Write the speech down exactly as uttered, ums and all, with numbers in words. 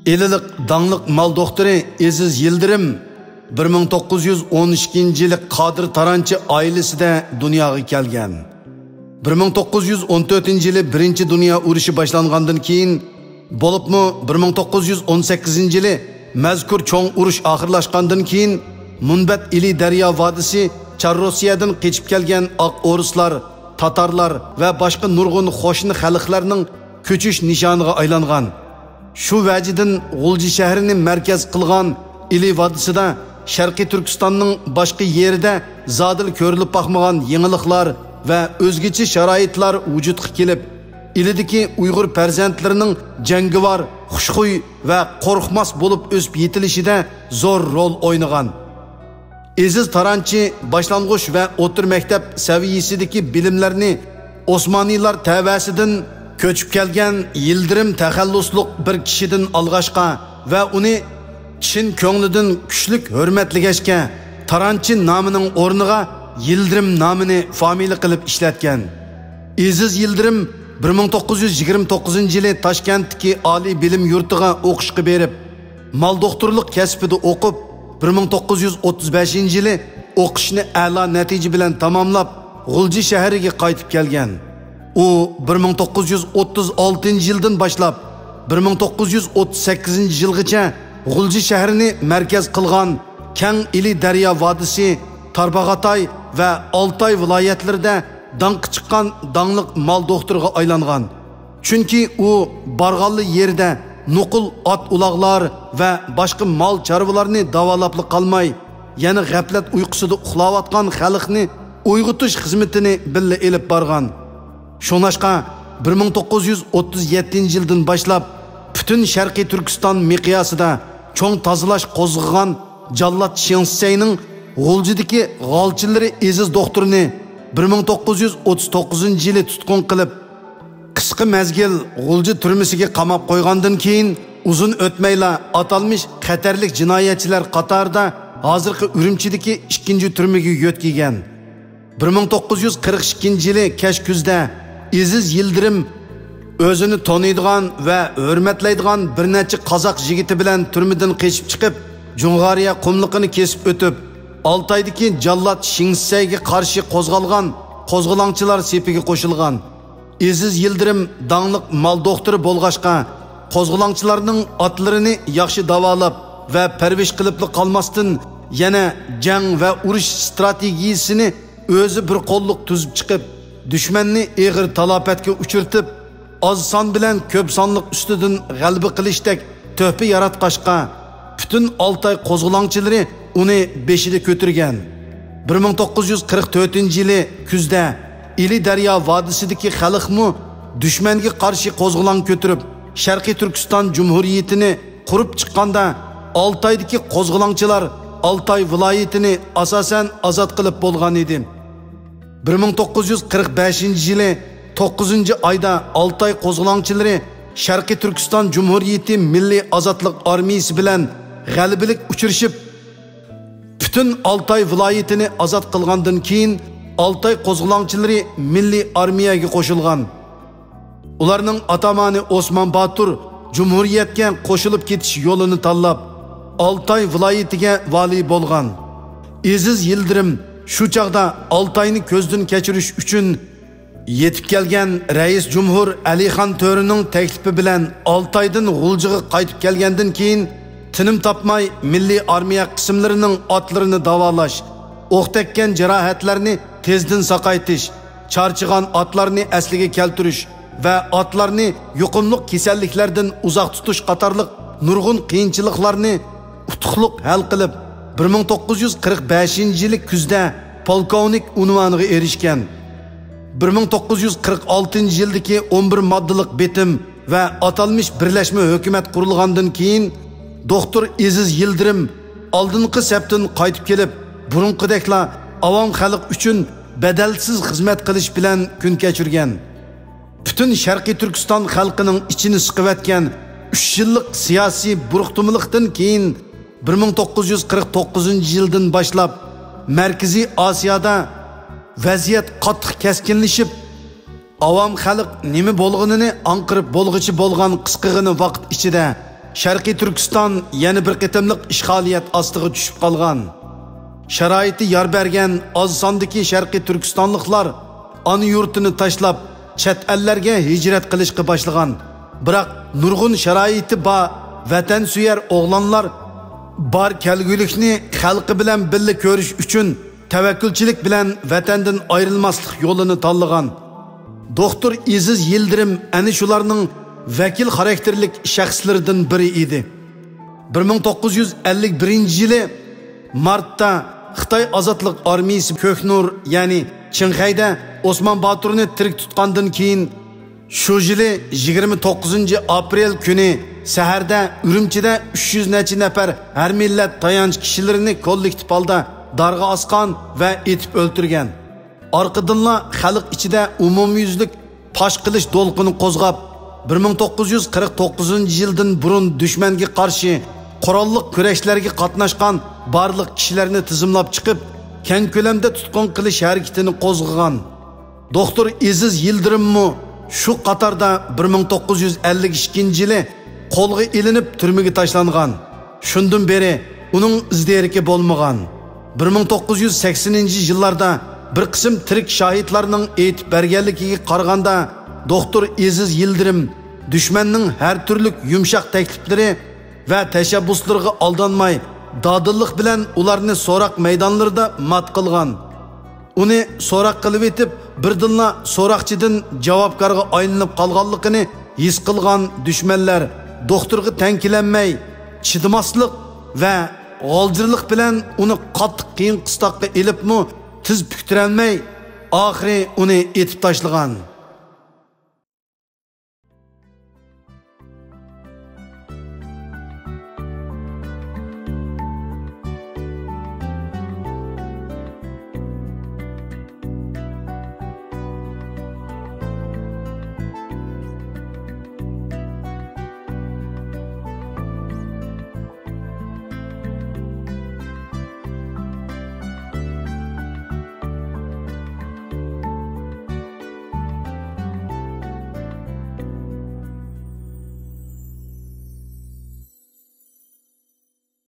ئىلىلىق داڭلىق مال دوختۇرى ئېزىز يىلدىرىم بىر مىڭ توققۇز يۈز ئون ئىككىنچى يىلى قادىر تارانچى ئائىلىسىدە دۇنياغا كەلگەن. بىر مىڭ توققۇز يۈز ئون تۆتىنچى يىلى بىرىنچى دۇنيا ئۇرۇشى باشلانغاندىن كېيىن، بولۇپمۇ بىر مىڭ توققۇز يۈز ئون سەككىزىنچى يىلى مەزكۇر چوڭ ئۇرۇش ئاخىرلاشقاندىن كېيىن، مۇنبەت ئىلى دەريا ۋادىسى چار روسىيەدىن قېچىپ كەلگەن ئاق ئورۇسلار، تاتارلار ۋە باشقا نۇرغۇن قوشنا خەلقلەرنىڭ كۆچۈش نىشانىغا ئايلانغان. شۇ ۋەجىدىن غۇلجا شەھىرىنى مەركەز قىلغان ئىلى ۋادىسىدا شەرقىي تۈركىستاننىڭ باشقا يېرىدە زادىلا كۆرۈلۈپ باقمىغان يېڭىلىقلار ۋە ئۆزگىچە شارائىتلار ۋۇجۇدقا كېلىپ، ئىلىدىكى ئۇيغۇر پەرزەنتلىرىنىڭ جەڭگىۋار، خۇشخۇي ۋە قورقماس بولۇپ ئۆسۈپ يېتىلىشىدە زور رول ئوينىغان. ئېزىز تارانچى باشلانغۇچ ۋە ئوتتۇرا مەكتەپ سەۋىيەسىدىكى بىلىملەرنى ئوسمانىيلار تەۋەسىدىن كۆچۈپ كەلگەن يىلدىرىم تەخەللۇسلۇق بىر كىشىدىن ئالغاچقا ۋە ئۇنى چىن كۆڭلىدىن كۈچلۈك ھۆرمەتلىگەچكە، تارانچى نامىنىڭ ئورنىغا يىلدىرىم نامىنى فامىلە قىلىپ ئىشلەتكەن. ئېزىز يىلدىرىم بىر مىڭ توققۇز يۈز يىگىرمە توققۇزىنچى يىلى تاشكەنتتىكى ئالىي بىلىم يۇرتىغا ئوقۇشقا بېرىپ، مال دوختۇرلۇق كەسپىدە ئوقۇپ، بىر مىڭ توققۇز يۈز ئوتتۇز بەشىنچى يىلى ئوقۇشنى ئەلا نەتىجە بىلەن تاماملاپ، غۇلجا شەھىرىگە قايتىپ كەلگەن. ئۇ بىر مىڭ توققۇز يۈز ئوتتۇز ئالتىنچى يىلدىن باشلاپ، بىر مىڭ توققۇز يۈز ئوتتۇز سەككىزىنچى يىلغىچە غۇلجا شەھىرىنى مەركەز قىلغان كەڭ ئىلى دەريا ۋادىسى، تارباغاتاي ۋە ئالتاي ۋىلايەتلىرىدە داڭقى چىققان داڭلىق مال دوختۇرىغا ئايلانغان. چۈنكى ئۇ بارغانلا يېرىدە نوقۇل ئات-ئۇلاغلار ۋە باشقا مال-چارۋىلارنى داۋالاپلا قالماي، يەنە غەپلەت ئۇيقۇسىدا ئۇخلاۋاتقان خەلقنى ئويغىتىش خىزمىتىنى بىللە ئېلىپ بارغان. شۇڭلاشقا، بىر مىڭ توققۇز يۈز ئوتتۇز يەتتىنچى يىلدىن باشلاپ پۈتۈن شەرقىي تۈركىستان مىقياسىدا چوڭ تازىلاش قوزغىغان جاللات شېڭ شىسەينىڭ غۇلجىدىكى غالچىلىرى ئېزىز دوختۇرنى بىر مىڭ توققۇز يۈز ئوتتۇز توققۇزىنچى يىلى تۇتقۇن قىلىپ، قىسقا مەزگىل غۇلجا تۈرمىسىگە قاماپ قويغاندىن كېيىن، ئۇزۇن ئۆتمەيلا ئاتالمىش خەتەرلىك جىنايەتچىلەر قاتارىدا ھازىرقى ئۈرۈمچىدىكى ئىككىنچى تۈرمىگە يۆتكىگەن. بىر مىڭ توققۇز يۈز قىرىق ئىككىنچى يىلى كەچ كۈزدە ئېزىز يىلدىرىم ئۆزىنى تونۇيدىغان ۋە ھۆرمەتلەيدىغان بىر نەچچە قازاق يىگىتى بىلەن تۈرمىدىن قېچىپ چىقىپ، جۇڭغارىيە قۇملۇقىنى كېسىپ ئۆتۈپ، ئالتايدىكى جاللات شېڭ شىسەيگە قارشى قوزغالغان قوزغىلاڭچىلار سېپىگە قوشۇلغان. ئېزىز يىلدىرىم داڭلىق مال دوختۇرى بولغاچقا، قوزغىلاڭچىلارنىڭ ئاتلىرىنى ياخشى داۋالاپ ۋە پەرۋىش قىلىپلا قالماستىن، يەنە جەڭ ۋە ئۇرۇش ئىستراتېگىيىسىنى ئۆزى بىر قوللۇق تۈزۈپ چىقىپ، دۈشمەننى ئېغىر تالاپەتكە ئۇچرىتىپ، ئاز سان بىلەن كۆپ سانلىق ئۈستىدىن غەلىبە قىلىشتەك تۆھپە ياراتقاچقا، پۈتۈن ئالتاي قوزغىلاڭچىلىرى ئۇنى بېشىدا كۆتۈرگەن. بىر مىڭ توققۇز يۈز قىرىق تۆتىنچى يىلى كۈزدە ئىلى دەريا ۋادىسىدىكى خەلقمۇ دۈشمەنگە قارشى قوزغىلاڭ كۆتۈرۈپ، شەرقىي تۈركىستان جۇمھۇرىيىتىنى قۇرۇپ چىققاندا، ئالتايدىكى قوزغىلاڭچىلار ئالتاي ۋىلايىتىنى ئاساسەن ئازاد قىلىپ بولغان ئىدى. بىر مىڭ توققۇز يۈز قىرىق بەشىنچى يىلى توققۇزىنچى ئايدا ئالتاي قوزغىلاڭچىلىرى شەرقىي تۈركىستان جۇمھۇرىيىتى مىللىي ئازادلىق ئارمىيىسى بىلەن غەلىبىلىك ئۇچرىشىپ، پۈتۈن ئالتاي ۋىلايىتىنى ئازاد قىلغاندىن كېيىن، ئالتاي قوزغىلاڭچىلىرى مىللىي ئارمىيەگە قوشۇلغان. ئۇلارنىڭ ئاتامانى ئوسمان باتۇر جۇمھۇرىيەتكە قوشۇلۇپ كېتىش يولىنى تاللاپ، ئالتاي ۋىلايىتىگە ۋالىي بولغان. ئېزىز يىلدىرىم شۇ چاغدا ئالتاينى كۆزدىن كەچۈرۈش ئۈچۈن يېتىپ كەلگەن رەئىس جۇمھۇر ئەلىخان تۆرىنىڭ تەكلىپى بىلەن ئالتايدىن غۇلجىغا قايتىپ كەلگەندىن كېيىن، تىنىم تاپماي مىللىي ئارمىيە قىسىملىرىنىڭ ئاتلىرىنى داۋالاش، ئوق تەگكەن جاراھەتلەرنى تېزدىن ساقايتىش، چارچىغان ئاتلارنى ئەسلىگە كەلتۈرۈش ۋە ئاتلارنى يۇقۇملۇق كېسەللىكلەردىن ئۇزاق تۇتۇش قاتارلىق نۇرغۇن قىيىنچىلىقلارنى ئۇتۇقلۇق ھەل قىلىپ، بىر مىڭ توققۇز يۈز قىرىق بەشىنچى يىلى كۈزدە پولكوۋنىك ئۇنۋانىغا ئېرىشكەن. بىر مىڭ توققۇز يۈز قىرىق ئالتىنچى يىلدىكى ئون بىر ماددىلىق بېتىم ۋە ئاتالمىش بىرلەشمە ھۆكۈمەت قۇرۇلغاندىن كېيىن، دوختۇر ئېزىز يىلدىرىم ئالدىنقى سەپتىن قايتىپ كېلىپ، بۇرۇنقىدەكلا ئاۋام خەلق ئۈچۈن بەدەلسىز خىزمەت قىلىش بىلەن كۈن كەچۈرگەن. پۈتۈن شەرقىي تۈركىستان خەلقىنىڭ ئىچىنى سىقىۋەتكەن ئۈچ يىللىق سىياسىي بۇرۇقتۇمىلىقتىن كېيىن، بىر مىڭ توققۇز يۈز قىرىق توققۇزىنچى يىلدىن باشلاپ مەركىزىي ئاسىيادا ۋەزىيەت قاتتىق كەسكىنلىشىپ، ئاۋام خەلق نېمە بولغىنىنى ئاڭقىرىپ بولغۇچى بولغان قىسقىغىنە ۋاقىت ئىچىدە شەرقىي تۈركىستان يەنە بىر قېتىملىق ئىشغالىيەت ئاستىغا چۈشۈپ قالغان. شارائىتى يار بەرگەن ئاز ساندىكى شەرقىي تۈركىستانلىقلار ئانا يۇرتىنى تاشلاپ، چەت ئەللەرگە ھىجرەت قىلىشقا باشلىغان. بىراق نۇرغۇن شارائىتى بار ۋەتەنسۆيەر ئوغلانلار بار كەلگۈلۈكنى خەلقى بىلەن بىللە كۆرۈش ئۈچۈن تەۋەككۈلچىلىك بىلەن ۋەتەندىن ئايرىلماسلىق يولىنى تاللىغان. دوختۇر ئېزىز يىلدىرىم ئەنە شۇلارنىڭ ۋەكىل خاراكتېرلىك شەخسلىرىدىن بىرى ئىدى. بىر مىڭ توققۇز يۈز ئەللىك بىرىنچى يىلى مارتتا خىتاي ئازادلىق ئارمىيىسى كۆكنۇر، يەنى چىڭخەيدە ئوسمان باتۇرنى تىرىك تۇتقاندىن كېيىن، شۇ يىلى يىگىرمە توققۇزىنچى ئاپرېل كۈنى سەھەردە ئۈرۈمچىدە ئۈچ يۈز نەچچە نەپەر ھەر مىللەت تايانچ كىشىلىرىنى كوللېكتىپ ھالدا دارغا ئاسقان ۋە ئېتىپ ئۆلتۈرگەن. ئارقىدىنلا خەلق ئىچىدە ئومۇميۈزلۈك پاش قىلىش دولقۇنى قوزغاپ، بىر مىڭ توققۇز يۈز قىرىق توققۇزىنچى يىلدىن بۇرۇن دۈشمەنگە قارشى قوراللىق كۈرەشلەرگە قاتناشقان بارلىق كىشىلەرنى تىزىملاپ چىقىپ، كەڭ كۆلەمدە تۇتقۇن قىلىش ھەرىكىتىنى قوزغىغان. دوختۇر ئېزىز يىلدىرىممۇ شۇ قاتاردا بىر مىڭ توققۇز يۈز ئەللىك ئىككىنچى يىلى قولغا ئېلىنىپ تۈرمىگە تاشلانغان. شۇندىن بېرى ئۇنىڭ ئىز-دېرىكى بولمىغان. بىر مىڭ توققۇز يۈز سەكسىنىنچى يىللاردا بىر قىسىم تىرىك شاھىتلارنىڭ ئېيتىپ بەرگەنلىكىگە قارىغاندا، دوختۇر ئېزىز يىلدىرىم دۈشمەننىڭ ھەر تۈرلۈك يۇمشاق تەكلىپلىرى ۋە تەشەببۇسلىرىغا ئالدانماي، دادىللىق بىلەن ئۇلارنى سوراق مەيدانلىرىدا مات قىلغان. ئۇنى سوراق قىلىۋېتىپ، بىردىنلا سوراقچىدىن جاۋابكارغا ئايلىنىپ قالغانلىقىنى ھېس قىلغان دۈشمەنلەر دوختۇرغا تەڭ كېلەلمەي، چىدىماسلىق ۋە غالجىرلىق بىلەن ئۇنى قاتتىق قىيىن قىستاققا ئېلىپمۇ تىز پۈكتۈرەلمەي، ئاخىرى ئۇنى ئېتىپ تاشلىغان.